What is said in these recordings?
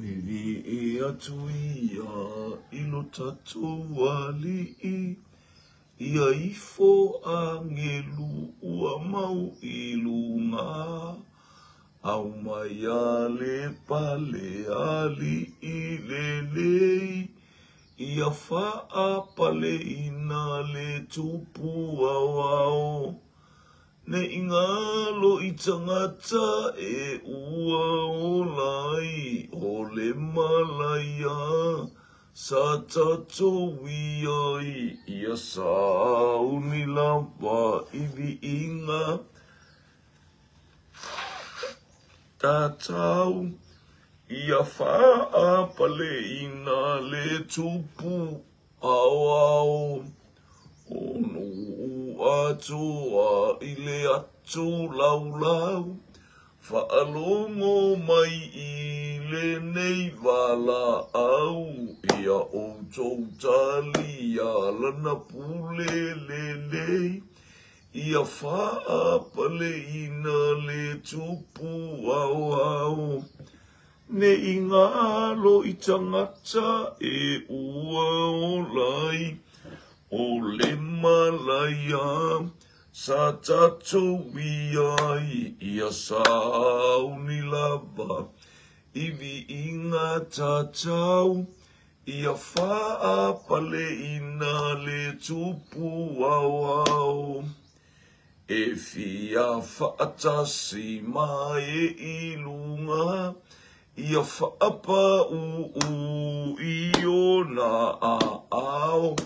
Vivii atu ia i lo tatou Alii, ia ifo agelu ua mau i luga, aumai a le pale alii lelei, ia faapaleina le tupu aoao. Ne i galo i tagata e ua ola ai, o le malaia sa tatou i ai, ia sauni lava i viiga tatau, ia faapaleina le tupu aoao. Ono atoa i le atu laulau, faalogo mai i lenei valaau, ia outou talia lana pule lelei, ia faapaleina le tupu aoao. Ne i galo i tagata e ua ola ai, o le malaia sa tatou i ai, ia sauni lava i viiga tatau, ia faapaleina le tupu aoao. E fia faatasi mai i luga, ia faapauu i ona aao,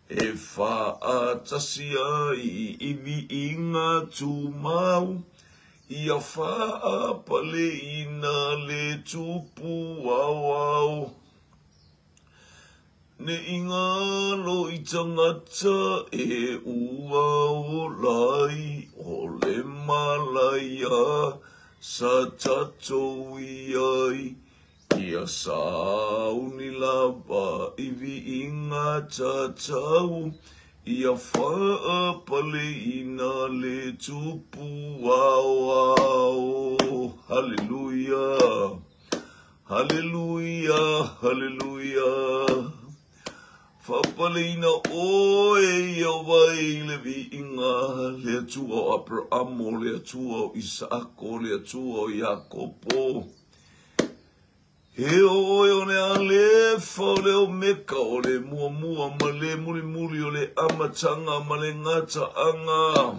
e faatasi ai i viiga tumau, ia faapaleina le tupu aoao. Ne i galo i tagata e ua ola ai, o le malaia sa tatou i ai, ia sauni lava i viiga tatau, ia faapaleina le tupu aoao. Haleluia! Haleluia! Haleluia! Faapaleina oe Ieova i le viiga, le Atua o Aperamo, le Atua o Isaako, le Atua o Iakopo. E o oe o le Alefa, o le Omeka, o le muamua ma le mulimuli, o le amataga ma le gataaga.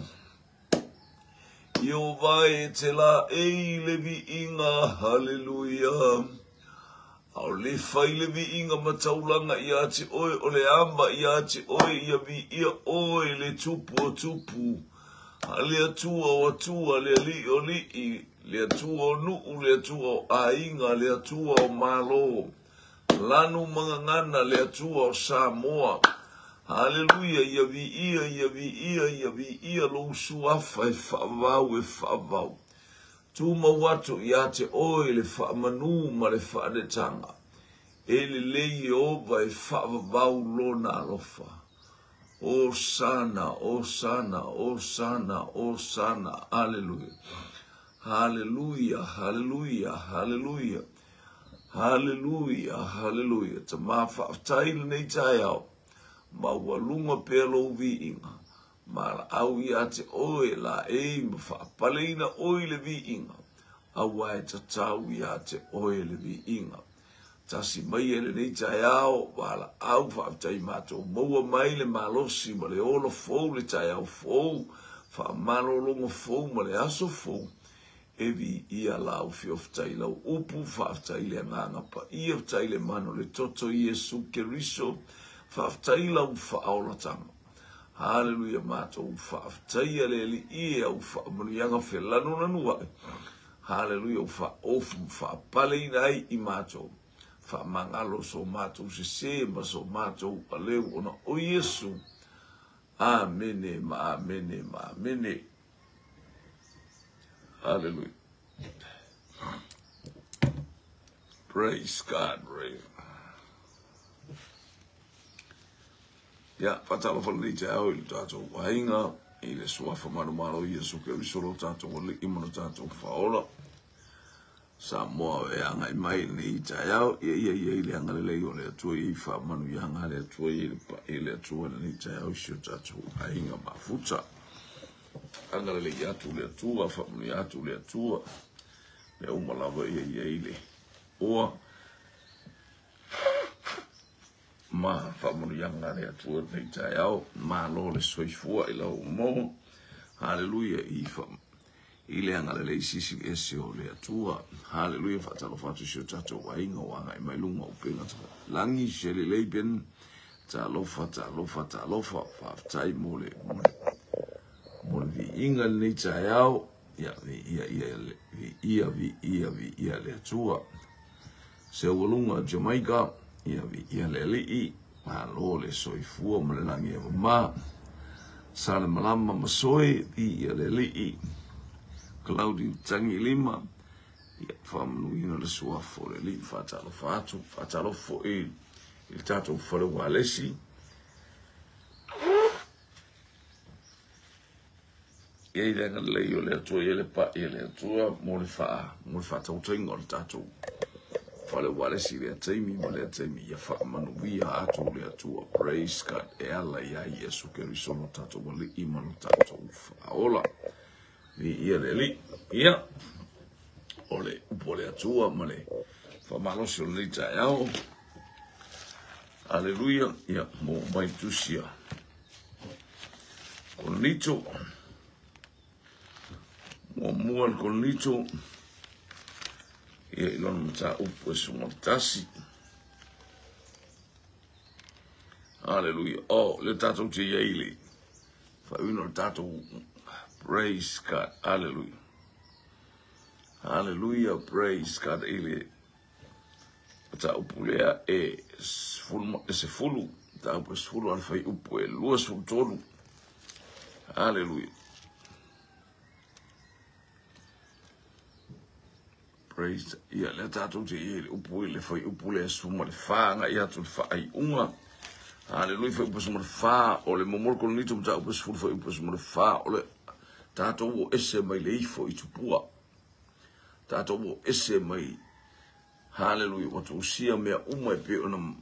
Ieova e te laei le viiga, haleluia. A o le fai le viiga ma taulaga ia te oe, o le ama ia te oe, ia viia oe le tupu o tupu. A le Atua o Atua, le Alii o Alii, le Atua o nuu, le Atua o aiga, le Atua o Malo, lanu ma gagana, le Atua o Samoa. Haleluia, ia viia, ia viia, ia viia lou suafa e faavavau, e faavavau. Tumau atu ia te oe le faamanu ma le faanetaga, e lelei Ieova e faavavau lona alofa. Osana, Osana, Osana, Osana, Aleluia. Haleluia, haleluia, haleluia. Haleluia, haleluia. Tama faafetai lenei taeao, maualuga pea lou viiga. Valaau ia te oe laei ma faapaleina oe i le viiga, aua e tatau ia te oe le viiga. Tasi mai e lenei taeao, valaau faafetai matou maua mai le malosi ma le ola fou, le taeao fou, faamalologa fou ma le aso fou, e viia lau fiofetai lau upu, faafetai le agaga paia, faafetai le mana o le toto Iesu Keriso, faafetai lau faaolataga. Haleluia, matou faafetaia le Alii e au faamanuiaga felanulanu ae. Haleluia, ua faaofu ma faapaleina ai i matou. Faamagalo so matou sese ma so matou aleu ona o Iesu. Amene ma amene ma amene. Haleluia. Praise God. Praise. Ia, faatalofa lenei taeao i le tatou aiga, i le suafa manumalo o Iesu Keriso lo tatou Alii ma lo tatou Faaola. Samoa e agai mai i lenei taeao, ia ia i ai le agalelei o le Atua, ia i faamanuiaga a le Atua, ia i le paia o le Atua i lenei taeao i si o tatou aiga mafuta. Agalelei atu le Atua, faamanuia atu le Atua, mea uma lava ia i ai le oa ma faamanuiaga a le Atua i lenei taeao. Malo le soifua i lau mo. Haleluia i fa i le agalelei silisili ese o le Atua. Haleluia, faatalofa atu i si o tatou aiga ua agai mai luga o upega lagi, Shelley Laban, talofa, talofa, talofa, faafetai mo le, mo le, mo le viiga i lenei taeao. Ia, viia, ia, viia, viia, viia le Atua. Seualuga Jamaica, ia viia le Alii, malo le soifua ma le lagi e mama. Salemalama ma Soe, viia le Alii. Cloudy Tagilima, ia faamanuina le suafa o le Alii, faatalofa atu, faatalofa foi i le tatou fale ualesi. Ia i le agalelei o le Atua, ia le pai e le Atua mo le faa, mo le faatautaiga o le tatou fale ualesi i lea taimi ma lea taimi. Ia faamanuia atu le Atua. Praise God. E ala ia Iesu Keriso lo tatou Alii ma lo tatou Faaola. Viia le Alii. Ia, o le upu a le Atua ma le faamalosi o lenei taeao. Aleluia. Ia, mo mai tusia. Korinito. Muamua le Korinito. Ia, i lona mataupu e sunga tasi. Aleluia. Oh, le tatou te iai le faauina o le tatou. Praise God. Aleluia. Aleluia. Praise God. I le mataupu lea e 10, mataupu e 10 a le fuaiupu e 23. Aleluia. Praise. Ia, lea tatou te i le upu i le fuaiupu lea 14 agai atu le faaiuga. Aleluia, fuaiupu 14 o le momoli Korinito mataupu 10 fuaiupu 14 o le tatou o ese mai le ifo i tupua. Tatou o ese mai. Haleluia, ua tuusia mea uma e pei ona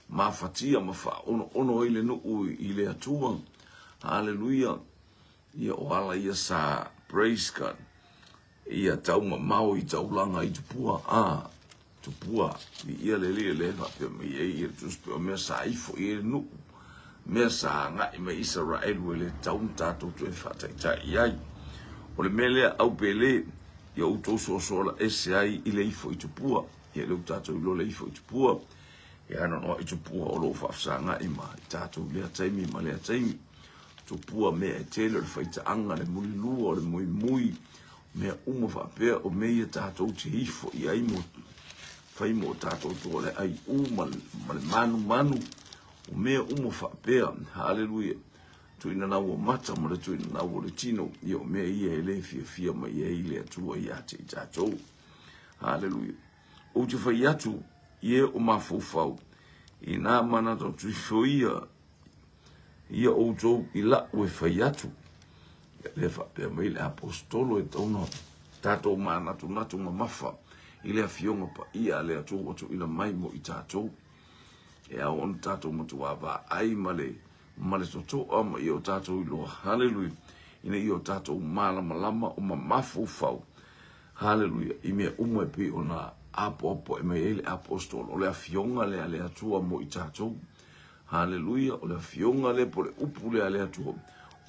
mafatia ma faaonoono ai le nuu i le Atua. Haleluia, ia o ala ia sa. Praise God. Ia taumamao i taulaga i tupua, a tupua, viia le Alii le faapea mai ai ia tusi pea o mea sa ifo i ai le nuu, mea sa agai mai Isaraelu e le tatau ona tatou toe faataitai i ai. O le mea lea au pele, ia outou soasoa ese ai i le ifo i tupua, ia lea ua tatou iloa le ifo i tupua, e anoanoai tupua o lo o faafesagai ma i tatou i lea taimi ma lea taimi. Tupua mea e tele o le faitaaga, le mulilua, o le muimui, mea uma faapea o mea ia tatou te ifo i ai mo fai mo tatou toa le ai u ma le manumanu, o mea uma faapea. Haleluia. Tuina nau o mata ma le tuina nau o le tino, ia o mea ia e le fiafia mai ai le Atua ia te i tatou. Haleluia. Ou te fai atu, ie o mafaufau, i nā manatu atu ifo ia, ia outou i lau e fai atu. Ia le faapea mai le apostolo e tauna tatou manatunatu mamafa i le afioga paia a le Atua ua tuuina mai mo i tatou. E ao ona tatou matua vaai ma le ma le totoa ma ia o tatou iloa. Haleluia. Ina ia o tatou malamalama o mamafaufau. Haleluia. I mea uma e pei ona apoapoai mai ai le apostolo. O le afioga lea a le Atua mo i tatou. Haleluia, o le afioga lea po o le upu lea a le Atua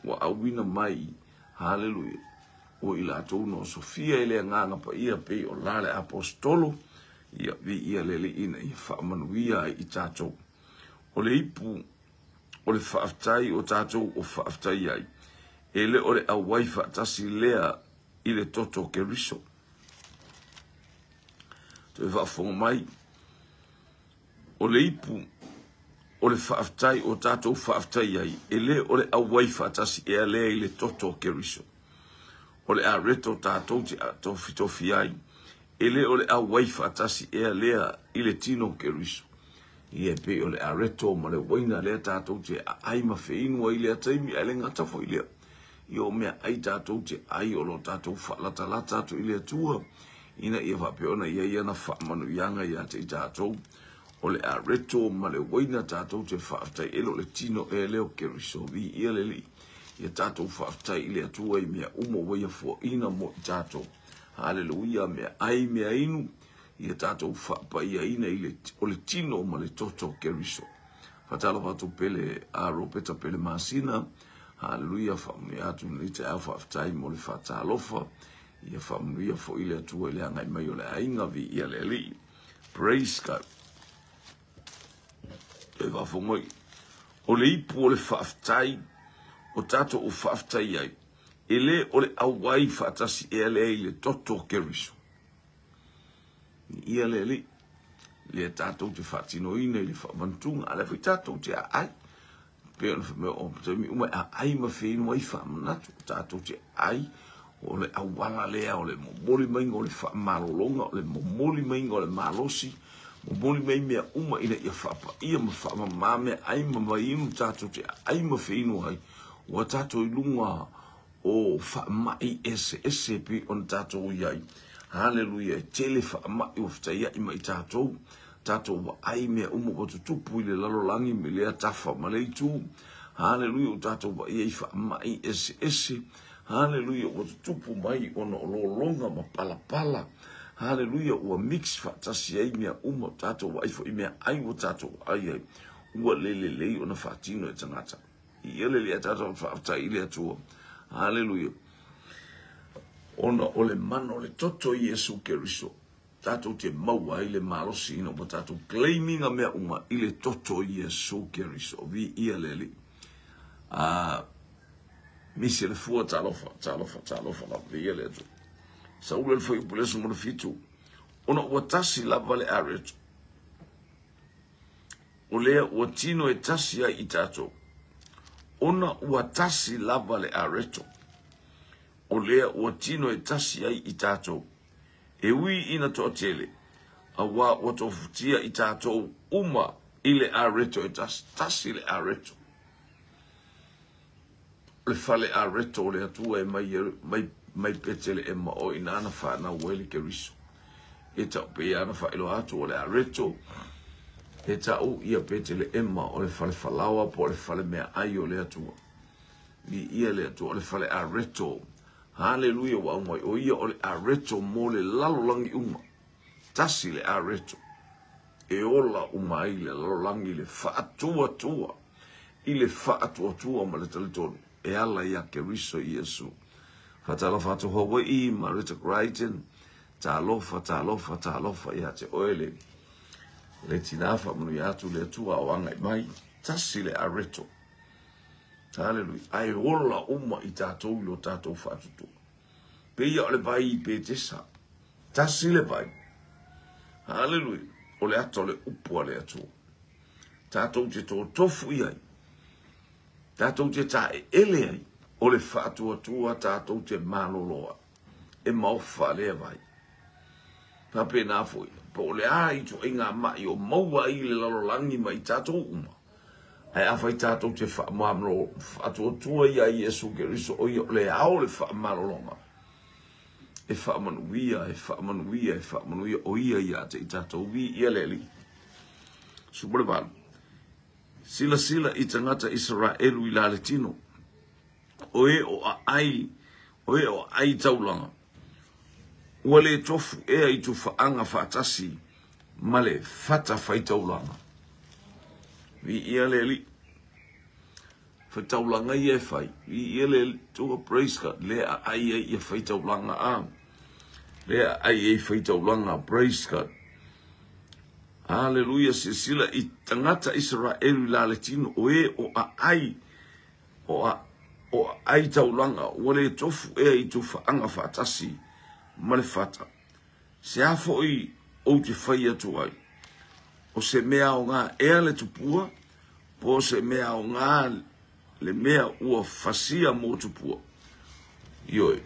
ua auina mai. Haleluia. O i latou na osofia i le Agaga Paia pei o la le apostolo, ia viia le Alii ina ia faamanuia ai i tatou. O le ipu o le faafetai o tatou o faafetai ai, e le o le auai faatasi lea i le toto o Keriso. Toe faafofoga mai, O le ipu o le faafetai o tatou faafetai ai, e le o le auai faatasi ea lea i le toto o Keriso. O le areto tatou te tofitofi ai, e le o le auai faatasi ea lea i le tino o Keriso. Ia e pei o le areto ma le uaina lea tatou te aai ma feinu ai lea taimi, ae le gata foi lea. Ia o mea ai tatou te ai o lo tatou faalatalata atu i le Atua. Ina ia faapea ona i ai ana faamanuiaga ia te i tatou. O le areto ma le uaina tatou te faafetai ele o le tino ea lea o Keriso. Viia le Alii. Ia tatou faafetai i le Atua i mea uma ua ia fuaina mo i tatou. Haleluia, mea ai, mea inu, ia tatou faapaiaina i le, o le tino ma le toto o Keriso. Faatalofa atu pele a Ropeta Pele Masina. Haleluia, faamanuia atu lenei taeao, faafetai mo le faatalofa. Ia faamanuia foi le Atua i le agai mai o le aiga, viia le Alii. Praise God. E faafofoga mai. O le ipu o le faafetai o tatou o faafetai ai, e le o le auai faatasi ea lea i le toto o Keriso. Ia le Alii, lea tatou te faatinoina i le faamantuga, a lea foi tatou te aai. Pei ona fai mai o taimi uma e aai ma feinu ai faamanatu, tatou te ai o le auala lea o le momoli maiga o le faamalologa, o le momoli maiga o le malosi, momoli mai mea uma ina ia faapaia ma faamama mea ai ma mainu tatou te aai ma feinu ai, ua tatou i luga o faamai eseese pei ona tatou i ai. Haleluia, e tele faamai ua fetaiai ma i tatou, tatou vaai mea uma ua tutupu i le lalolagi me lea tafa ma le itu. Haleluia, ua tatou vaai ai faamai eseese. Haleluia, ua tutupu mai ona o lologa ma palapala. Haleluia, ua mix faatasi ai mea uma, tatou vaai foi mea ai ua tatou ai ai. Ua le lelei ona faatino e tagata. Ia le lea tatou faafetai i le Atua. Haleluia. Ona o le mana o le toto i Iesu Keriso, tatou te maua ai le malosi ina ua tatou claiminga mea uma i le toto i Iesu Keriso. Viia le Alii. Misi le fua, talofa, talofa, talofa lava. Viia le Atua. Saula le fuaiupu le aso mo le 7. Ona ua tasi lava le areto. O lea ua tino e tasi ai i tatou. Ona ua tasi lava le areto. O lea ua tino e tasi ai i tatou. E ui ina toatele, auā ua tofutia i tatou uma i le areto e tasi, tasi le areto. O le fale areto o le Atua e mai, mai, mai Peteleema o ina ana whanau ai le Keriso. E tau pe ana whaeloa atu o le areto, e tau ia Peteleema o le fale falaoa po o le fale mea ai o le Atua. Viia le Atua o le fale areto. Haleluia, ua aumai o ia o le areto mo le lalolagi uma. Tasi le areto. E ola uma ai le lalolagi le faatuatua. I le faatuatua ma le talitonu. E ala ia Keriso Iesu. Faatalofa atu Hawaii, Marita Crichton. Talofa, talofa, talofa ia te oe le le tina faamanuia atu le Atua o agai mai. Tasi le areto. Haleluia. Ae ola uma i tatou i lo tatou faatutua. Peia o le vai i Petesa. Tasi le vai. Haleluia. O le ata o le upu a le Atua. Tatou te totofu i ai. Tatou te taeele ai. O le faatuatua tatou te maloloa. E maofa lea vai. Faapena foi. Po o le a i ituaiga mai o maua ai le lalolagi ma i tatou uma. Ae afai tatou te faatuatua ia Iesu Keriso o ia o le ao le faamalologa. E faamanuia, e faamanuia, e faamanuia o ia ia te i tatou viia le Alii. 18. Silasila i tagata Isaraelu i la le tino. O e o aai, o e o aai taulaga. Ua le tofu ea i tufaaga faatasi ma le fata faitaulaga. Viia le Alii. Faitaulaga ia e fai. Viia le Alii. Tua praise God. Le aai ai ia faitaulaga a. Le aai ai faitaulaga. Praise God. Haleluia. Silasila i tagata Isaraelu i la le tino. O e o aai. O a, o aai taulaga. Ua le tofu ea i tufaaga faatasi ma le fata. Se a foi ou te fai atu ai. O se mea aoga ea le tupua, po o se mea aoga le mea ua fasia mo tupua. Ioe,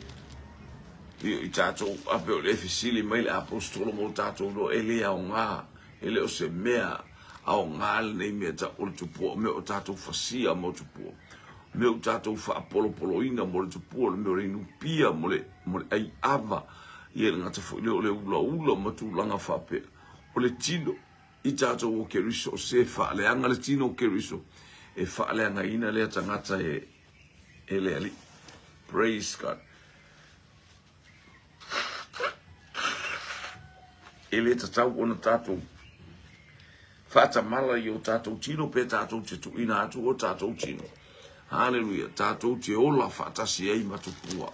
io i tatou ape o le fesili mai le apostolo mo tatou loa e le aoga, e le o se mea aoga lenei mea tau o le tupua, o mea o tatou fasia mo tupua. Mea o tatou faapolopoloina mo le tupua, o le mea o le inupia mo le ai ava. Ia le gata foi lea o le ulaula ma tulaga faapea. O le tino i tatou o Keriso, o se faaleaga le tino o Keriso, e faaleagaina lea tagata e le Alii. Praise God. E le tatau ona tatou faatamala i o tatou tino pe tatou te tuuina atu o tatou tino. Haleluia. Tatou te ola faatasi ai ma tupua.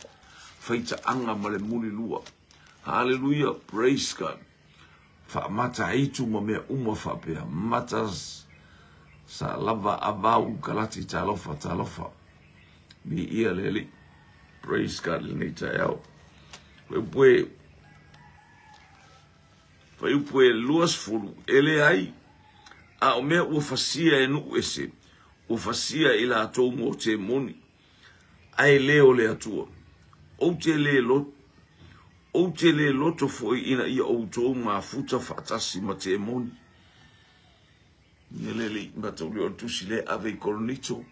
Faitaaga ma le mulilua. Haleluia. Praise God. Faamata aitu ma mea uma faapea. Mata sa lava avau kalati talofa talofa. Mi ia le Alii. Praise God lenei taeao. Pue Fuaiupu e 20, E leai, a o mea ua fasia e nuu ese, ua fasia e i latou mo temoni, ae le o le Atua. Ou te le loto, ou te le loto foi ina ia outou mafuta faatasi ma temoni. Ia le le mataulia o le tusi lea ave i Korinito,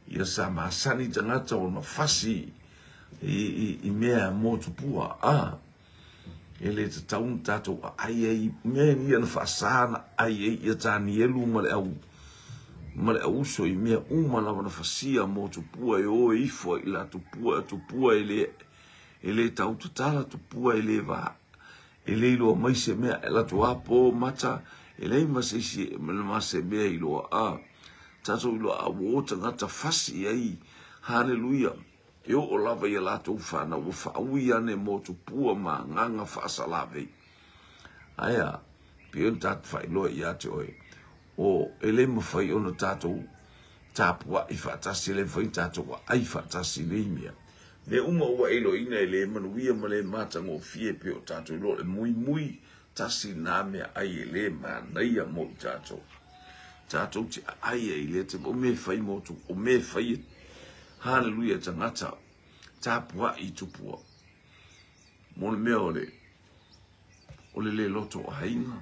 ia sa masani tagata ona fasi i mea mo tupua. A, e le tatau ona tatou aai ai mea ia na faasa na ai ai ia Tanielu ma le au ma le auuso i mea uma lava na fasia mo tupua e o e ifo i la tupua, tupua e le tau tatala, tupua e le va e le iloa mai se mea e latou a po mata e leai ma se isi ma se mea iloa a tatou iloa a ua o tagata fasi ai. Haleluia. E oo lava ia latou whanau ua whaui ane mo tupua ma agaga faasalavei. Ae a pei ona tatou faailoa ia te oe o e le mafai ona tatou tapuai faatasi, e le mafai ona tatou aai faatasi i nei mea. Mea uma ua e iloaina e le manuia ma le matagofie pei o tatou iloa o le muimui tasi nā mea ai e le manaia mo i tatou. Tatou te aai ai le te o mea fai mo tu, o mea fai. Haleluia tagata tapuai i tupua. Mo le mea o le le loto aiga,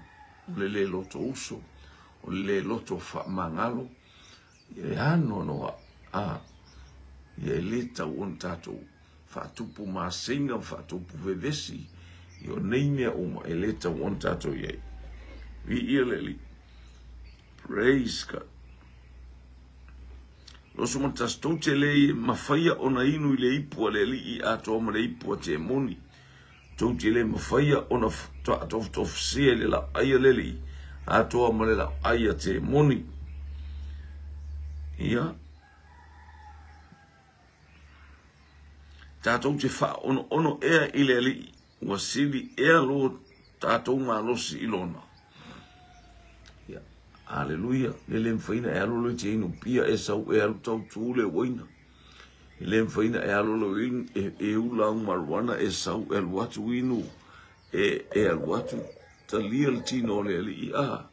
o le le loto uso, o le le loto faamagalo, ia e ano noa a ia e le tau ona tatou faatupu maseiga, faatupu vevesi, i o nei mea uma e le tau ona tatou iai. Viia le Alii. Praise God. 21, tou te le mafaia ona inu i le ipu a le Alii atoa ma le ipu a temoni. Tou te le mafaia ona tofotofosia i le laai a le Alii atoa ma le laai a temoni. Ia, tatou te faaono'ono ea i le Alii, ua sili ea lo tatou malosi i lona. Ia, aleluia. Le le mafai e alu lo te inu pia e sau e alu tau tu le uaina. E le mafai e alu lo e ula au maruana e sau e alu atu inu e alu atu talia le tino o le Alii. A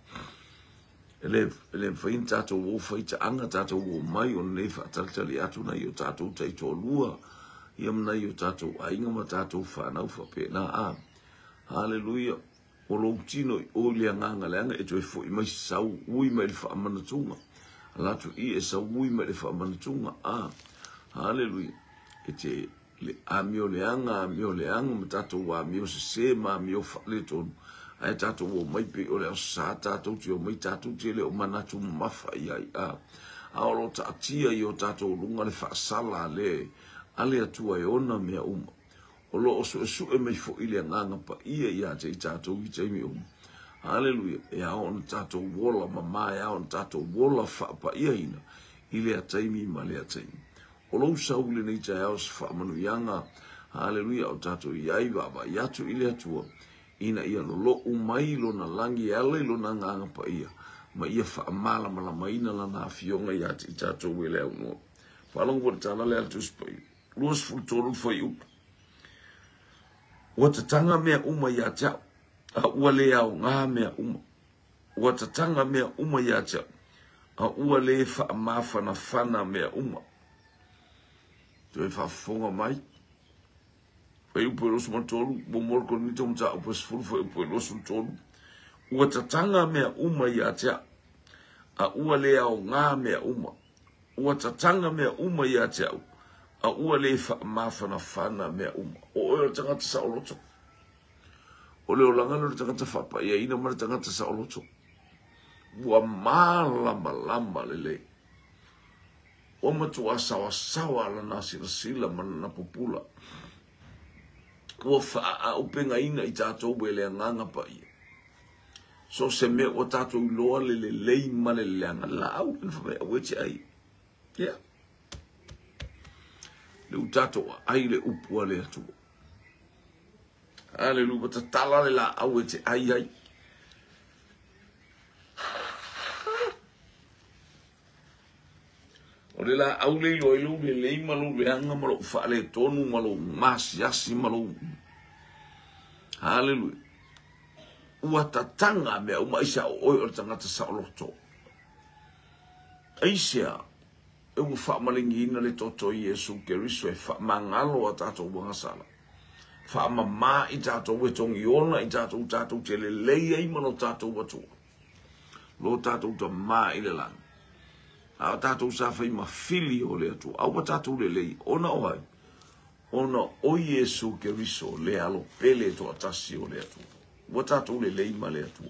e le mafai ona tatou o faitaaga, tatou o mai o lenei faatalitali atu nai o tatou taitoalua, ia ma nai o tatou aiga ma tatou whanau faapena. A haleluia. O lou tino i o i le agaga leaga e toe foi mai sau ui mai le faamanatuga. Ala atu i e sau ui mai le faamanatuga. A haleluia. E te le amio leaga, amio leaga ma tatou amio sese ma amio faaletonu. Ae tatou o mai pei o le aso sa tatou te o mai tatou te le o manatu mamafa i ai. A a o lo taatia i o tatou luga le faasala a le Atua e ona mea uma. O lo o suesue mai foi le agaga paia ia te i tatou i taimi uma. Haleluia. E ao ona tatou ola mama, e ao ona tatou ola faapaiaina i lea taimi ma lea taimi. O lou sau i lenei taeao se faamanuiaga. Haleluia. O tatou iai vaavaai atu i le Atua ina ia lolo'u mai lona lagi e ala i lona agaga paia ma ia faamalamalamaina lana afioga ia te i tatou e le aunoa. Faalogo foi le tala le a le Tusi Paia. 23 fuaiupu. Ua tataga mea uma ia te au, a ua le aoga mea uma. Ua tataga mea uma ia te au, a ua le faamafanafana mea uma. Toe faafofoga mai. Fuaiupu e 23, mo le Korinito mataupu e 10 fuaiupu e 23. Ua tataga mea uma ia te au, a ua le aoga mea uma. Ua tataga mea uma ia te au, a ua le faamafanafana mea uma. O oe o le tagata saoloto. O le olaga lea o le tagata faapaiaina ma le tagata saoloto. Ua malamalama lelei. Ua matua saoasaoa lana silasila ma lana pupula. Ua faaaupegaina i tatou e le Agaga Paia. So se mea ua tatou iloa le lelei ma le leaga, laau le fai mai aua e te ai. Ia. Le ua tatou aai le upu a le Atua. Aleluia, ua tatala le laau e te ai ai. O le laau le iloa ai lou lelei ma lou leaga ma lou faaletonu ma lou masiasi ma lou... Haleluia. Ua tataga mea uma aisea o oe o le tagata saoloto. Aisea e ua faamaligiina le toto o Iesu Keriso e faamagalo a tatou agasala. Faamama i tatou e togiola i tatou, tatou te lelei ai ma lo tatou Atua. Lo tatou Tama i le lagi. A o tatou sa fai ma fili o le Atua. A ua tatou lelei, ona o ai? Ona o Iesu Keriso le alo pele toatasi o le Atua. Ua tatou lelei ma le Atua.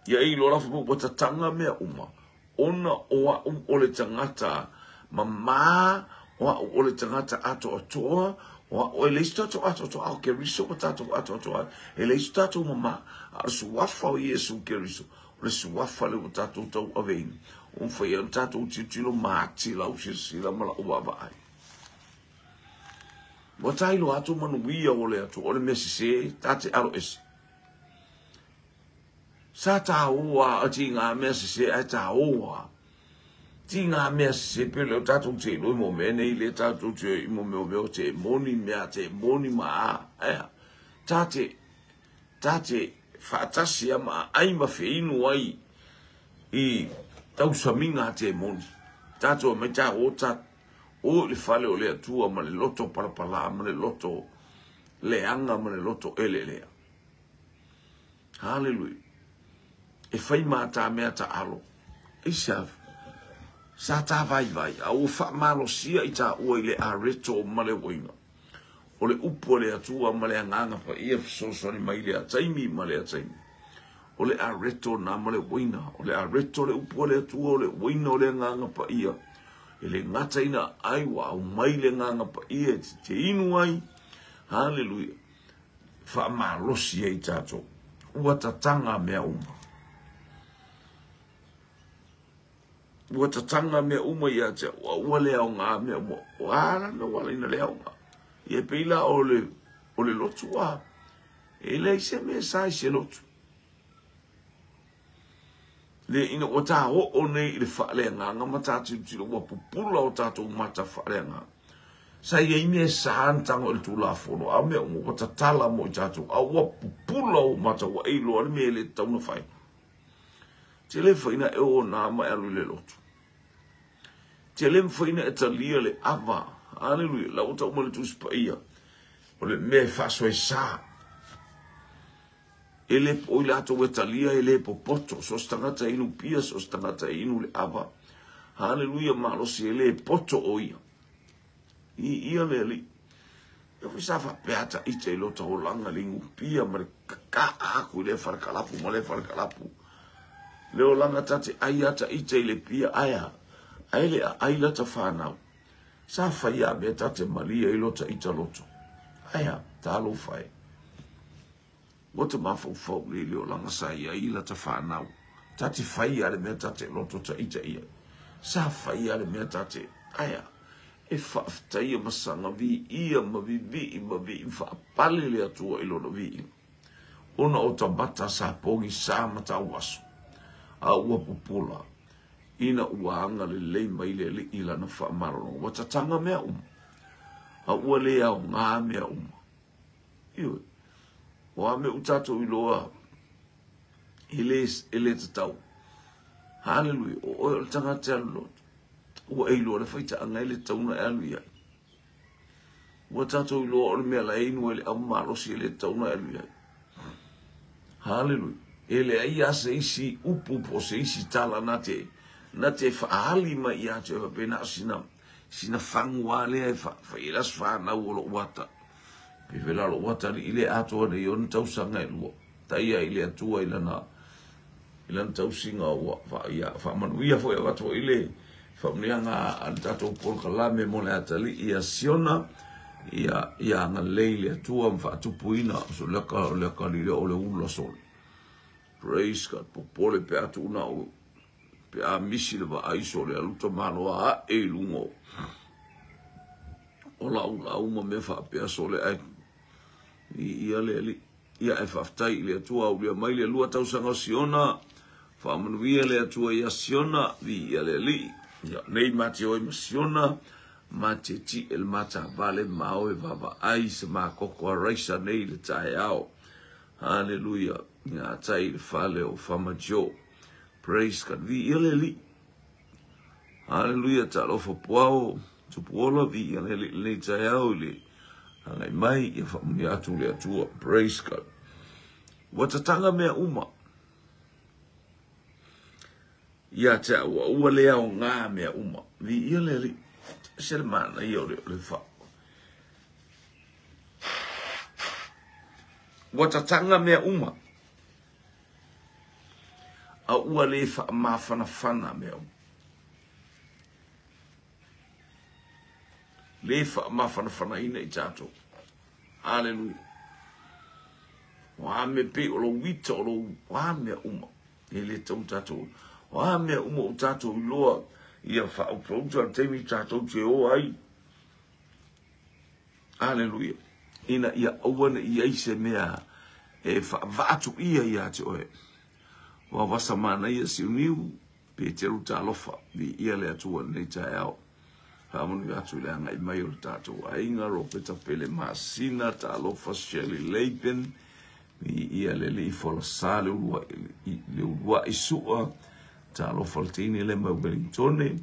Ia e iloa la fai ua tataga mea uma. Ona o a'u o le tagata mamā, o a'u o le tagata atoatoa, o a'u e leai se tatou atoatoa, a o Keriso ua tatou atoatoa ai. E leai se tatou mamā, a o le suafa o Iesu Keriso, o le suafa lea ua tatou tauaveina, ua mafai ai ona tatou tilotilo ma ati lau silasila ma lau vaavaai. Ua tailoa atu manuia o le Atua, o le mea sesē, ta te alo ese. Sa tāoa a ti ngā mea sesē ae tāoa. Ti ngā mea sesē pe leo tātou te iloa i mo mea nei le tātou te i mo mea o mea o te moni mea te moni ma a. Aea, tā te, tā te whaatasi a ma ai ma wheinu ai i tausamiga a te moni. Tātou mai tā o tā o i le fale o le Atua ma le loto palapala ma le loto leaga ma le loto elelea. Haleluia. E fai mā tā mea ta alo. Aisea sa tā vaivai, a ua faamalosia i tāua i le areto ma le uaina. O le upu a le Atua ma le Agaga Paia fesoasoani mai lea taimi ma lea taimi. O le areto na ma le uaina, o le areto le upu a le Atua, o le uaina o le Agaga Paia. E le gata ina ai ua aumai le Agaga Paia e te inu ai. Haleluia. Faamalosi ai tatou. Ua tataga mea uma. Ua tataga mea uma ia te ua ua le aoga mea uma. Ua ala mea ua laina le aoga. Ia pei la o le lotu a. E leai se mea sa i se lotu. Le ina ua tā oo nei i le faaleagaga ma tā tilotilo ua pupula o tatou mata faaleagaga. Sa i ai mea sa na tago i le Tulafono, a o mea uma ua tatala mo i tatou, a ua pupula ou mata ua e iloa le mea e le tatau ona fai. Te le mafai ona e o nā ma e alu i le lotu. Te le mafai ona e talia le ava. Aleluia. La ua tau mai le Tusi Paia, o le mea e faasoesa. E le po i latou e talia, e le popoto. So se tagata e inu pia, so se tagata e inu le ava. Haleluia, malosi, e le poto o ia. I ia le alii. E foi sa faapea ta ita i lota olaga le inu pia ma le kakaa aku i lea falekalapu ma lea falekalapu. Le olaga ta te ai a ta ita i le pia ae a, ae le aai lata whanau. Sa whai a mea ta te malia i lota ita loto. Ae a, talofa e. Ua te mafaufau le le olaga sa i ai lata whanau. Ta te whai a le mea ta te loto ta ita ia. Sa whai a le mea ta te ae a. E faafetaia ma saga viia ma vivii ma vii faapale le Atua i lona viiga. Ona o ta mata sa pogisā ma tauaso, a ua pupula, ina ua agalelei mai le Alii i lana faamalologa. Ua tataga mea uma, a ua le aogā mea uma. Ioe, o a mea ua tatou iloa e le, e le tatau. Haleluia, o oe o le tagata e alu lotu. Ua e iloa le faitaaga e le tatau ona e alu i ai. Ua tatou iloa o le mea la e inu ai le ava malosi e le tatau ona e alu i ai. Haleluia. E leai lava se isi upu po o se isi tala na te, na te faaali mai ia te oe faapea na o sina, sina fagu lava lea e fai ai le aso fanau o lou ata. Pe fe lalo ua tali i le atoa nei ona tausaga e lua. Taia i le Atua i lana tausiga ua faamanuia foi avatu foi le faamanuiaga a le tatou polokalame mo le atalii ia Siona, ia agalelei le Atua ma faatupuina so le akalii lea o le ula sole. Praise God, popole pe a tuuna o pe a misi le vaai sole aluta maloa ae i luga o lau lau ma mea faapea sole ai ia le alii. Ia e faafetai i le Atua aulia mai le lua tausaga o Siona, faamanuia le Atua ia Siona, viia le Alii. Ia nei mate oi ma Siona, mate ti e le matavale ma oe vaavaai se makoko a raisa nei le taeao. Haleluia, ia tai le fale o Fama Joe. Praise God, viia le Alii. Haleluia, talofa puao, tupuola, viia le Alii lenei taeao i le agai mai, ia faamanuia atu le Atua. Praise God. Ua tatanga mea uma. Ia te au, ua le aoga mea uma. Viia le Alii. Se le mana ia o le fa. Ua tatanga mea uma. A ua le faamafanafana mea uma. Le faamafanafanaina i tatou. Haleluia. O a mea pei o lou ita o lou a mea uma. E le tau tatou. O a mea uma o tatou iloa ia faautauta le taimi tatou te o ai. Haleluia. Ina ia aua ne i ai se mea e faavaatuia ia te oe. Ua vasa manaia siuniu pe teru talofa viia le Atua lenei taeao. Faamanuia atu i le agai mai o le tatou aiga, Ropeta Pele Masina, talofa Shirley Lapen, viia le Alii folasa le uluai sua, talofa le teine le mai Wellingtone,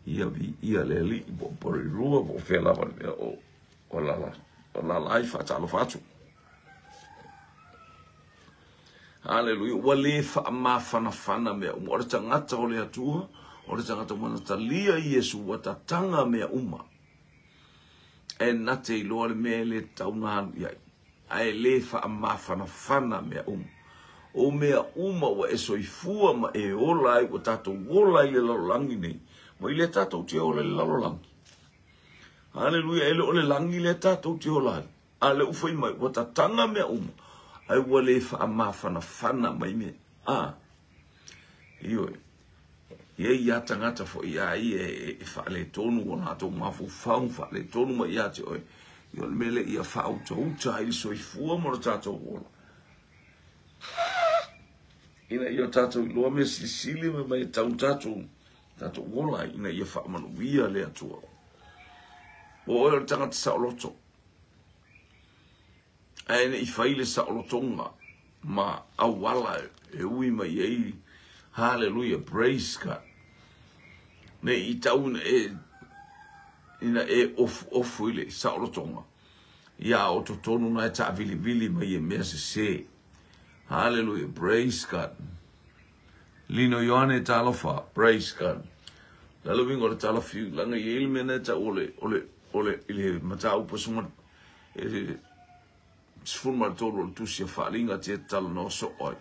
ia viia le Alii po o Porirua, po o fea lava le mea o lala ai faatalofa atu. Haleluia, ua le faamafanafana mea uma. O le tagata o le Atua, o le tagata ua natalia i Iesu, ua tatanga mea uma. E na te iloa le mea le tauna alu i ai. Ae le faamafanafana mea uma. O mea uma ua e soifua ma e ola ai, ua tatou ola i le lalolagi nei. Ma i le tatou te ola i le lalolagi. Haleluia, e le o le lagi le tatou te ola ai. A le ufai mai, ua tatanga mea uma. Ai ua le faamafanafana mai mea. A, ioe. Ia ia tangata foi ia i e faaletonu o latou mafaufau, faaletonu mai ia te oe. Ia o le mea lea ia faautauta ai le soifua ma le tatou ola. Ina ia tatou iloa mea silisili ma mai tau tatou ola ina ia faamanuia le Atua. O oe o le tagata saoloto. Ae ne i fai le saolotoga ma auala e ui mai ai. Hallelujah, praise God. Ne i tau ina e ofu i le saolotoga. Ia o totonu na e taavilivili mai e mea sese. Hallelujah, praise God. Lino Ioane talofa, praise God. Lalo wingo o le talafiu, langa i eile mea na e tau o le i le mataupu suma e 13 o le tusi a faalinga te talanoa soo ai.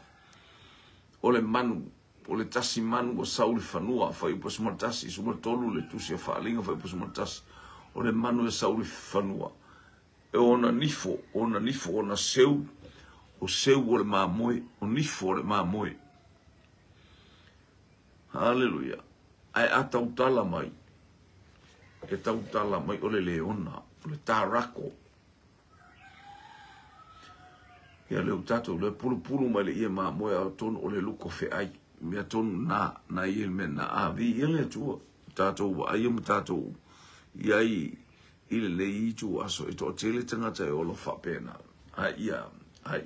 O le manu, o le tasi manu ua sau le fanua, fuaiupu 11, 13 le tusi a faalinga, fuaiupu 11. O le manu e sau le fanua. E ona nifo, ona seu, o seu o le mamoe, o nifo o le mamoe. Haleluia. Ae a tautala mai, e tautala mai o le leona, o le tarako. Ia leo tatou le pulupulu mai le ia mamoe a tonu o le luko feai. Mea tonu na ia mea na a vi ia le Atua. Tatou vaai ma tatou iai i le lei itu aso e toatele tagata e ola faapena. A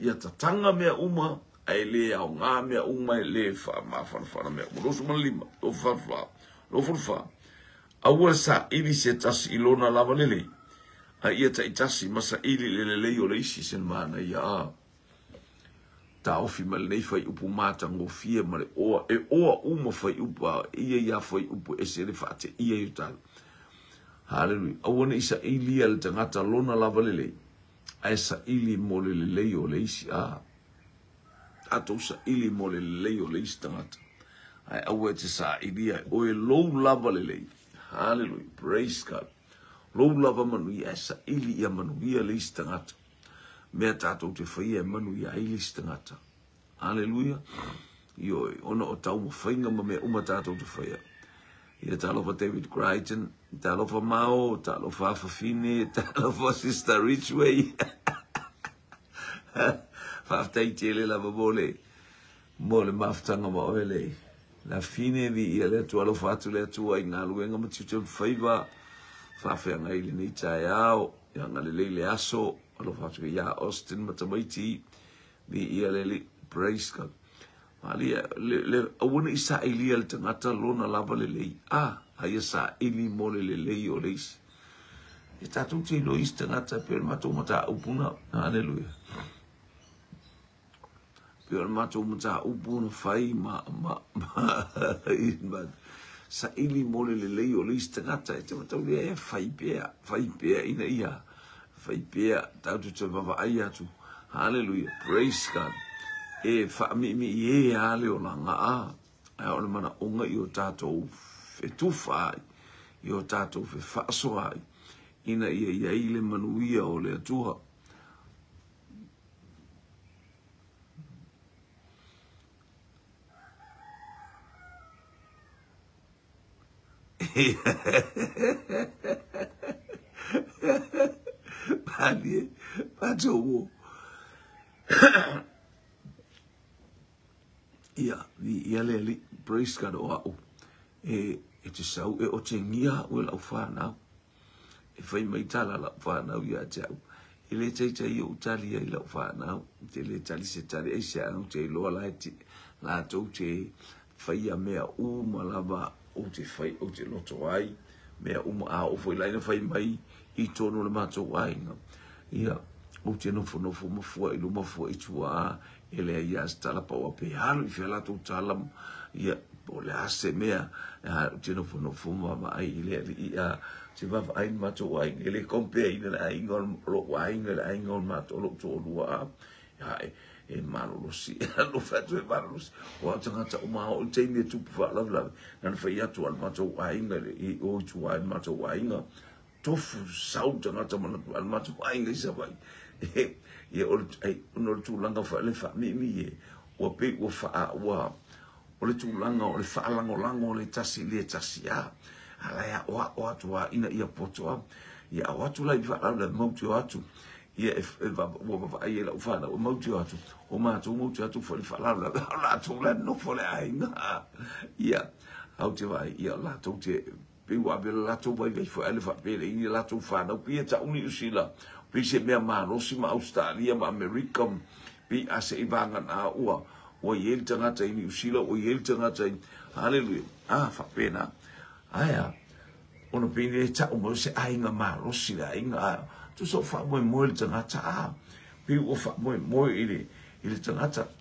ia tatanga mea uma, ae le aoga mea uma, e le faamafanafana mea uma. 25, 24, 24. Aua saili se tasi i lona lava lelei. A ia taitasi ma saili le lelei o le isi se mana ia a. Taofi ma lenei fuaiupu matagofie ma le oa. E oa uma fuaiupu a ia ia fuaiupu e se le faateia i o talo. Haleluia. Aua ne i sailia le tagata lona lava lelei. Ae saili mo le lelei o le isi a. Tatou saili mo le lelei o le isi tagata. Ae aua e te sailia e oe lou lava lelei. Hallelujah. Praise God. Lou lava manuia ae saili ia manuia le isi tagata. Mea tatou te faia e manuia ai le isi tagata. Hallelujah. Ioe, ona o taumafaiga ma mea uma tatou te faia. Ia talofa David Crichton, talofa Mao, talofa Afafine, talofa Sister Ridgeway. Faafetai tele lava mo le mo le mafutaga ma oe le Lafine vi ia le Atua alofa atu le Atua i galuega ma tiute ma faiva faafeagai i lenei taeao ia agalelei le aso alofa atu ia Austin ma tamaiti vi ia le Alii praise God Malia le, le aua ne i sailia le tagata lona lava lelei a a ia saili mo le lelei o le isi e tatou te iloa isi tagata pei o le matou mataupu na haleluia pei o le matou mataupu na fai ma ma ma, ma saili mo le lelei o le isi tagata e te mataulia e fai pea ina ia fai pea tatou te vaavaai atu haleluia praise God e faamiimii e a le olaga a ae o le manaoga i o tatou fetufa ai i o tatou fefaasoa ai ina ia i ai le manuia o le Atua. Malie, matou Ia, ia le Alii, praise God o au, e, e te sau e otegia au e lau whanau. E whai mai tala lau whanau ia te au. E le taitai ou tali ai lau whanau. Te le tali se tali ai se au te iloa la te, latou te whaia mea uma lava ou te whai, ou te loto ai. Mea uma a o foi laina whai mai i tonu le matou aiga. Ia, ou te nofonofo ma fua i luma fua i tua e leai lava se tala paoa pe alu i fea latou tala ia po o le a se mea ou te nofonofo ma vaai i le alii a te vaavaai i le matou aiga e le compare ina le aiga o lou aiga i le aiga o le matou lou toalua a ae e malolosi alofa atu e malolosi o au tagata uma a oo i le taimi e tupu faalavelave na ona fai atu a le matou aiga i o i tua i le matou aiga tofu sau tagata ma le matou aiga i Savaii. Ia o le ona o le tulaga foi le faamiimi e ua pei ua faa ua o le tulaga o le faalagolago o le tasi i le tasi a ala e aʻoaʻo atu a ina ia poto a ia ao atu la i faalavelave mau te o atu ia e, e, ua vaavaai e lau fanau e mau te o atu o matou mau te o atu foi le faalavelave o latou la nofo le aiga ia au te vaai ia latou te Pei ua ave le latou vaivai foi ae le faapea e leai ni latou fanau. Pei e tau Niu Sila, pei se mea malosi ma Ausetalia ma Amerika, pei a se i vagana ua ua i ai le tagata i Niu Sila, ua i ai le tagata i Haleluia. A faapena. Ae a, ona pei e tau mai o se aiga malosi le aiga, a tusa o faamoemoe le tagata, a pei ua faamoemoe i le i le tagata.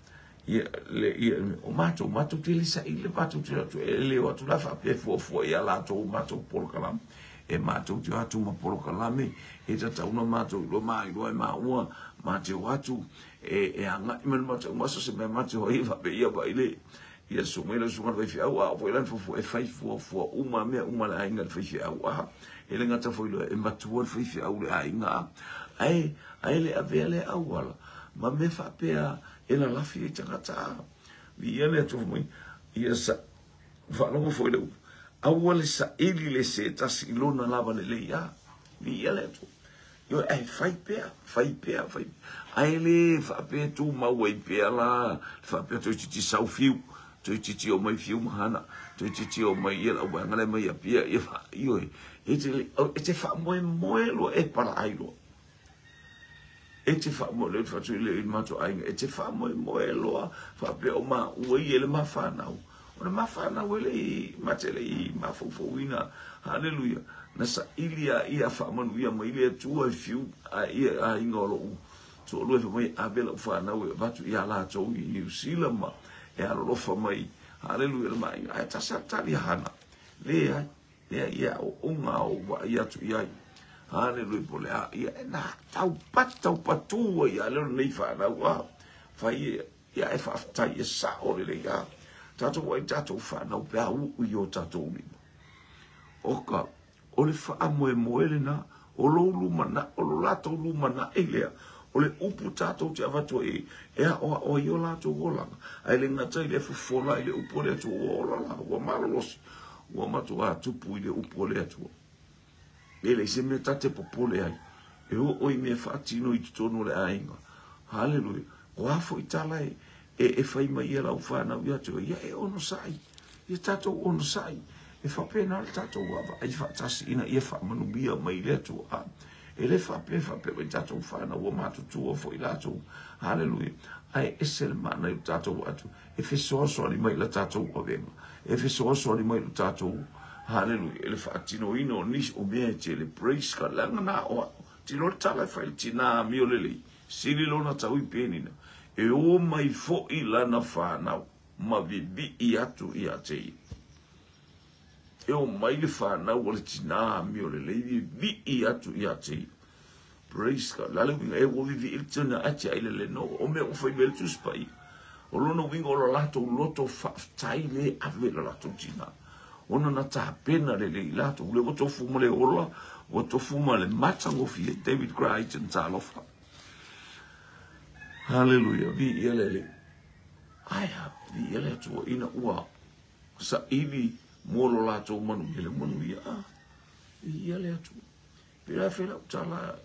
Ia, le, ia, o matou, matou te le saili, matou te atu, e le o atu la faapea fuafua ia latou, matou polokalame. E matou te o atu ma polokalame, e tatau na matou iloa ma iloa e maua, ma te o atu, e, e agai mai le matou maso se mea ma te o ai faapea ia vai le, ia susu mai le susuga le faifeau, a o foi la fuafua, e fai fuafua uma mea uma le aiga le faifeau, a, e le gata foi loa, e matua le faifeau le aiga, a, ae, ae le avea le auala, ma mea faapea, e lalafi ai tagata a. Viia le Atua mai, ia sa, faalogo foi le upu, aua le saili le se tasi i lona lava lelei a. Viia le Atua. Ioe, ae fai pea, fai pea, fai pea. Ae le faapea tumau ai pea la, faapea toeitiiti sau fiu, toeitiiti omai fiu ma hana, toeitiiti omai ia lau vaega lea mai Apia, ia fa, ioe, e te, e te faamoemoe loa e palaai loa. E te faamoemoe fatu i le matou aiga, e te faamoemoe loa faapea o maua ia le mafanau. O le mafanau e le i mate le i mafaufauina. Haleluia. Na saili a ia faamanuia mai le Atua e fiu a ia aiga o lou toalua e fai mai ave lau fanau e avatu ia latou i Niu Sila ma e alolofa mai. Haleluia le maaiga. Ae tasi a tali hana. Leai. Leai, e aoaoga a ou vaai atu i ai. Haleluia po o le a ia e na taupati taupatu ai ia lea o lenei fanau a fai ia e faafetai e sao lelei a tatou ai tatou fanau pe a uu i o tatou lima. Oka o le faamoemoe lena o lou lumanai, o lo latou lumanai lea, o le upu tatou te avatu ai e aoao ai o latou olaga, ae le gata i lea fofola i le upu a le Atua, ua ola la, ua malolosi, ua matua tupu i le upu a le Atua. E leai se mea ta te popole ai, e oo i mea faatino i totonu o le aiga. Haleluia. O a foi tala e, e, e fai mai ia lau fanau ia te oe, ia e onosai, ia tatou onosai, e faapena le tatou vaavaai faatasi ina ia faamanuia mai le Atua. E le faapea faapea mai tatou fanau ua matutua foi latou. Haleluia. Ae ese le manaia o tatou atu e fesoasoani mai la tatou avega, e fesoasoani mai lo tatou haleluia i le faatinoina o nisi o mea e tele. Praise God. Leaga na o tino le tala e fai le tina amio lelei, sili lona tau i penina, e o mai foi lana fanau ma vivii atu ia te ia. E o mai le fanau a le tina amio lelei vivii atu ia te ia. Praise God. La le uiga, e ua vivii le tina a te ai le leno, o mea ua fai mai le Tusi Paia. O lona uiga o lo latou loto faafetai le ave le latou tina. Ona na tapena lelei latou, le ua tofu ma le ola, ua tofu ma le matagofie. David Crichton, talofa. Hallelujah. Viia le Alii. Ae a, viia le Atua ina ua saili mo lo latou manuia le manuia. Ah, viia le Atua. Pela fai lau tala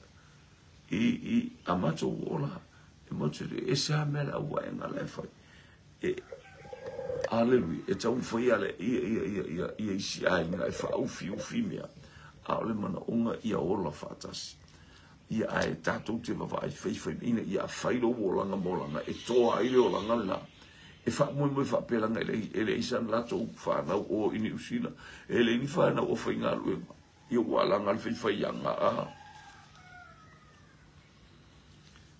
i a matou ola e matou te ese a mea le au vaega la e fai. E, aleluia, e taumafai ia le ia ia ia ia ia isi aiga e faaufiufi mea, a o le manaoga ia ola faatasi. Ia ae tatou te vaavaai faifai ina ia fai lou olaga ma olaga e toa ai le olaga lena. E faamoemoe faapea leaga e leai sana latou fanau o i Niu Sila, e leai ni fanau o faigaluega. Ia ua alaga le faifaiaga a.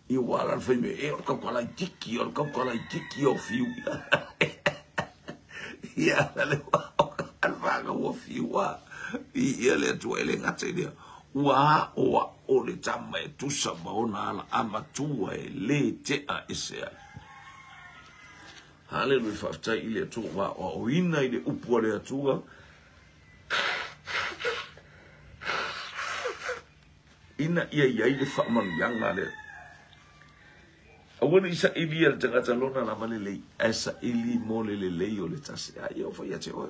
Ia ua ala le faimea, e o le kauka laititi, o le kauka laititi o fiu. Ia ala le whanga ua fiu a. Ia le Atua e le gata i lea. Ua aoao le tama e tusa ma ona ala a matua e le tea ese ai. Haleluia, faafetai i le Atua ua aoaoina i le upu a le Atua. Ina ia i ai le faamanuiaga lea. Aua ne i saili e le tagata lona lava lelei, ae saili mo le lelei o le tasi. A ia o fai ia te oe.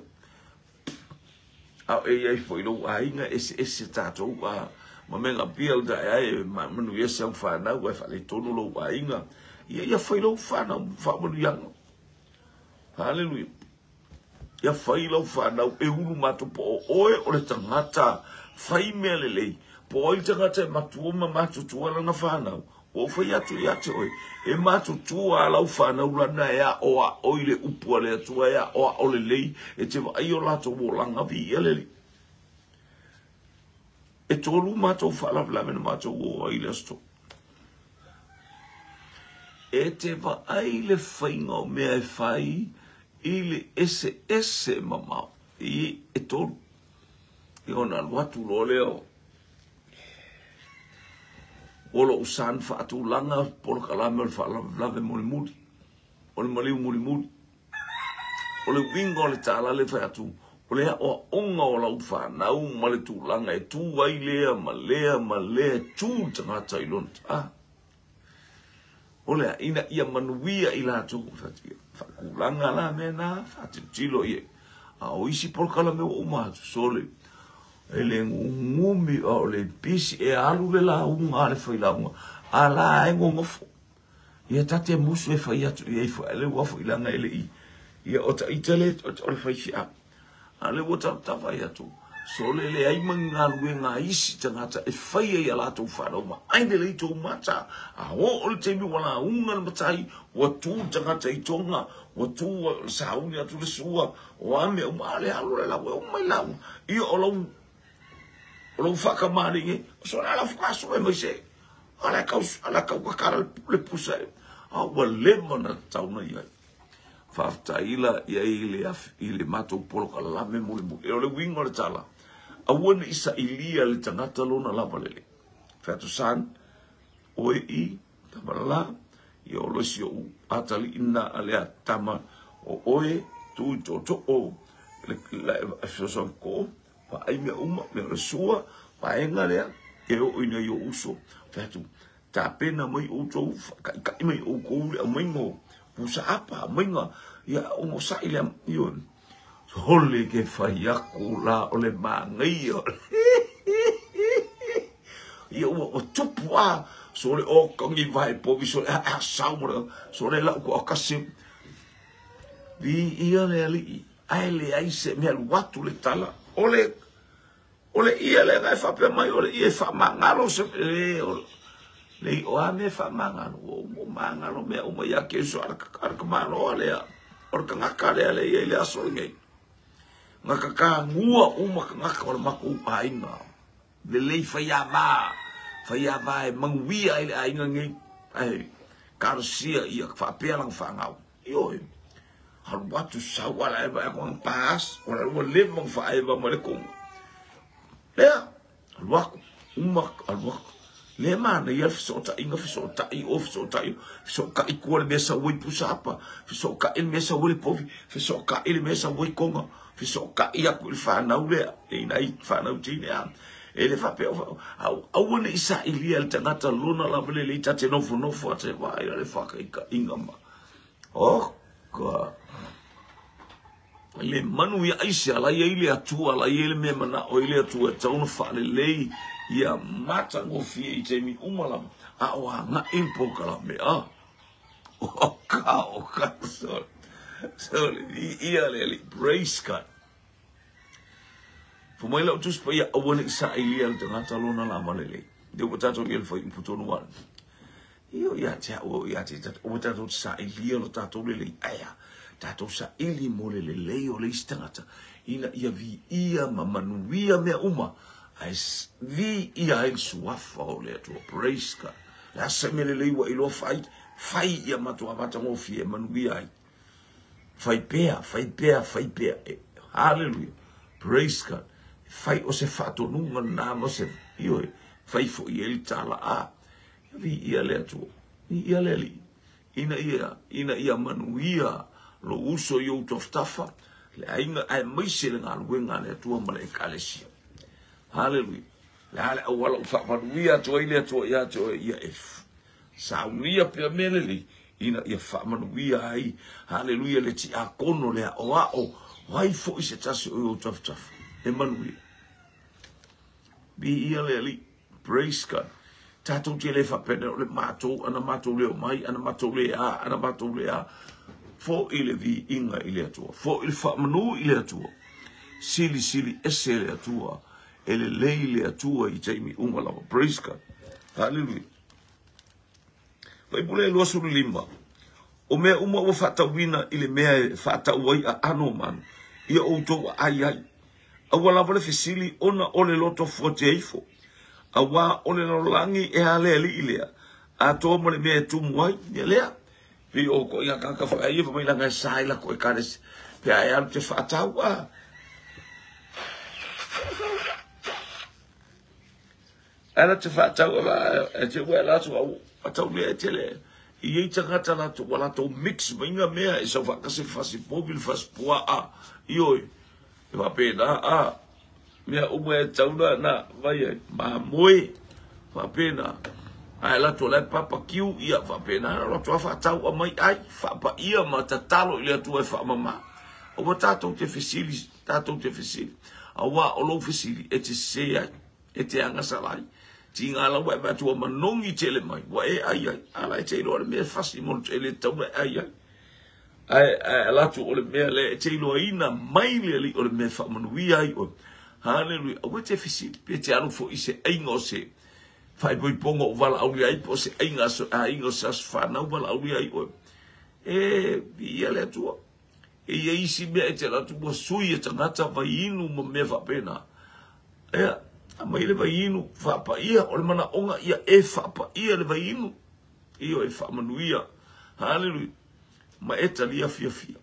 A o e i ai foi lou aiga eseese tatou a ma me nga pia le tae ai e manuia si au fanau ae faaletonu lou aiga. Ia ia fai lou fanau faamanuiaga. Haleluia. Ia fai lau fanau e ulu matou po o oe o le tagata fai mea lelei, po o ai le tagata e matua ma matutua lana fanau. Ua ou fai atu ia te oe, e matutua lau fanau lana e aoao i le upu a le Atua, e aoao lelei, e te vaai o latou olaga viia le Alii. E tolu matou faalavelave na matou o ai i le Aso Toa. E te vaai le faiga o mea e fai i le eseese mamao i e tolu. Ia ona alu atu loa lea o o lou san faatulaga polokalame o le faalavelave mulimuli, o le maliu mulimuli. O le uiga o le tala lea e fai atu, o le aoaoga o lau fanau ma le tulaga e tu ai lea ma lea ma lea e tu le tagata i lona ah. O le a, ina ia manuia i latou, faatulaga la mea na, faatilotilo i ai. A o isi polokalame ua uma atu, sole, e le gugumi, a o le pisi, e alu le lauga a le failauga, a la e gogofo. Ia ta te musu e fai atu i ai foi, a le ua foi leaga e le i, ia o ta ita le, o le faifeau. A le ua tautava ai atu, sole leai ma ni galuega a isi tagata e fai ai a latou fanau vaai lelei tou mata. A oo le taimi ua lauga le matai, ua tu le tagata i Tonga, ua tu ua sauni atu le sua, o a mea uma, a le alu le lau e uma i lauga. Ia o lau, o lau faakamali'i nei, sole ala fukaso e mai se, ala kau, ala kau kakala le pusa e, a ua leva ona tatau ona i ai. Faafetai la i ai i le, i le matou polokalame mulimuli. O le uiga o le tala, Aua ne i sailia le tagata lona lava lelei. Fai atu, Son, oe i, tama la, ia o le isi ou atalii lena a lea tama o oe, tu i tootoo, le fesoasoani ko, vaai mea uma, mea o le sua, vaega lea, e oo ina i ou uso. Fai atu, tapena mai outou, faakaikai mai outou le aumaiga o pusa apa, aumaiga, ia ogosai le, ioe. Hole ke fai aku la o le manaia. Ia ua tupu a, so le o kangi vai povi, so le a sau mo le, so le lau ko akasi. Vi ia le alii, ae le ai se mea alu atu le tala, o le, o le ia le ngai whapea mai, o le ia e whamangalo se, le, o, le o a me whamangalo, o mo mangalo mea uma ia ke so ara ka maloa lea, o le kangaka lea le ia i le aso lenei. Ngaka ngua uma kangaka o le makou aiga. Lelei faiava, faiava e manuia ai le aiga nei. Ai, karasia ia whaapea langa whaangau. Ioe, halu atu sau ala e vai ako pas, o la ua leva nga whaeva ma le konga. Lea, alu aku, uma, alu aku. Le mana ia fesootaiga, fesootai o, fesootai, fesookai kua le mea sau ai pusa apa, fesookai le mea sau ai le povi, fesookai le mea sau ai konga, fesookai aku i le whanau lea, e ina i whanau tine a. E le whapea, au, aua ne i sailia le tagata lona lava le lei tate nofo nofo a te vai le whakaika inga ma. Oh, God. Le manu ia aise ala ia i le atua, ala ia i le mea mana o i le atua, e tauna whaalelei ia mata ngofie i te mi uma lava, a o a nga i poka la mea. O ka, o ka, sorry. Sorry, i ia le ali, praise God. Fo mai lau tusi pa ia aua ne i sailia le tagata lona lava lelei. Le ua tatou ia le fai upu tonu wale. Io ia te au, ia te tatou, ua tatou sailia lo tatou lelei. Aia, tatou saili mo le lelei o le isi tagata. Ina ia vi ia ma manuia mea uma. Ai vi ia ai le suafa o le Atua. Praise God. Le asa me lelei ua iloa fai, fai ia matua matagofie e manuia ai. Fai pea, fai pea, fai pea. Hallelujah. Praise God. Fai o se whaatonunga nā mo se, ioe, fai fo i ele tala a. Vi ia le Atua. Vi ia le alii. Ina ia manuia lo uso i ou tafatafa, le aiga ae maise le galuega a le Atua ma le ekalesia. Hallelujah. Le a le auala u faamanuia atu ai le Atua ia te oe ia e saunia pea mea lelei, ina ia faamanuia ai. Hallelujah, le tiakono le aoao, o ai foi se tasi o i ou tafatafa. E manuia. Vi ia le alii. Praise God. Tātou te le whapene o le mātou, ana mātou leo mai, ana mātou le a, ana mātou le a. Fo i le vi inga i le Atua. Fo i le whaamanu i le Atua. Sili sili ese le Atua. E le lei le Atua i taimi uma lava. Praise God. Hallelujah. Faipule 25. O mea uma ua whaatauina i le mea e whaatau ai a ano manu. Ia outou a ai ai. Aua lava le fesili ona o le loto fua te ifo. Aua o le lalolagi e a le alii lea. Atoa mo le mea e tumu ai. Ia lea. Pi o ko ia kaka wha ai mai langa e sa i la ko e kares. Pe ai alu te whaatau a. Ala te whaatau a e te ua latu au atau lea e tele. I ei tangata latou, ua latou mix mai ngā mea e sau whaakase fasi povi le fasi pua a. Ioi, e whapena a. Mea uma e tauna na vai ai. Mamoe, whapena. Ai latou lai papa kiu ia whapena. Latou a whaatau a mai ai. Whapa ia ma tatalo i le atua e whaamama. Aua tātou te fesili, tātou te fesili. Aua o lou fesili e te se ai, e te angasalai. Ti ngā lau e vatua manongi tele mai. Wa e ai ai. Ala e te iloa le mea fasi mo le le tauna e ai ai. Ai, ai latu o le mea le e te iloa ina mai le ali o le mea whaamanuia ai oe. Hallelujah. Aua te fesili. Pe te alu fo i se ainga o se whaipoiponga o wala auli ai po se ainga so ainga o se aso whanau wala auli ai oe. E ia le atua. E ia isi mea e te latu ua sui e tangata vainu ma mea whapena. Ea, a mai le vainu whapaia o le mana onga ia e whapaia le vainu. Iyo e whaamanuia. Hallelujah. Ma e talia fia fia.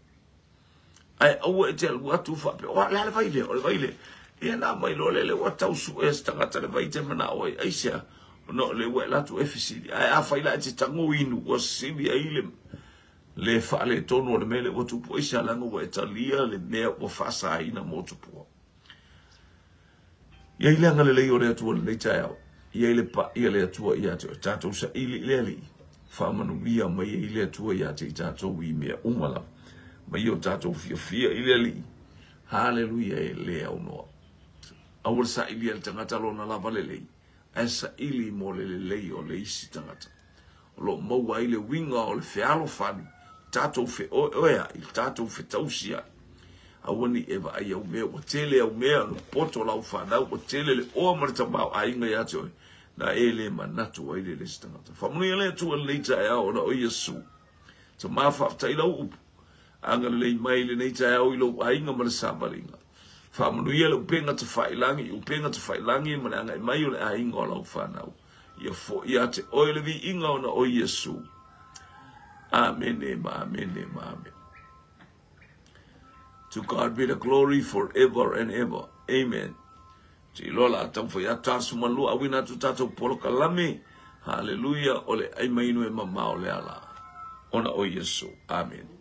Ai aua e te alu atu whape. O le ale vai lea, o le vai lea. Ia na aumai loa lea, lea ua tau suea se tagata le vai e te manao ai, aisea? Ona o lea ua e alu atu e fesili. Ae afai la e te tago inu, ua sili ai le le faaletonu o le mea lea ua tupu, aisea? Leaga ua e talia le mea ua faasaina mo tupua. I ai le agalelei o le Atua i lenei taeao. I ai le pai a le Atua ia te oe. Tatou saili i le Alii. Faamanuia mai ai le Atua ia te i tatou i mea uma lava. Ma ia o tatou fiafia i le Alii. Haleluia e le aunoa. Aua le sailia e le tagata lona lava lelei, ae saili mo le lelei o le isi tagata. O lo o maua ai le uiga o le fealofani, tatou feoeoeai, le tatou fetausiai. Aua ne i e vaai au mea, ua tele au mea, ua poto lau fanau, ua tele le oa ma le tamaoaiga ia te oe, na e le manatu ai le isi tagata. Faamanuia le Atua i lenei taeao ona o Iesu. Tama faafetai lau upu. Agalelei mai i lenei taeao i lou aiga ma le savaliga. Faamanuia le upega tafailangi i upega tafailangi ma le agai mai o le aiga o lau fanau. Ia foi ia te oe le viiga ona o Iesu. Amene ma amene ma amene. To God be the glory forever and ever. Amen. Te iloa la taumafai atu tasu malua auina atu tatou polokalame. Haleluia, o le ai mainu e mamao le ala. Ona o Iesu. Amen.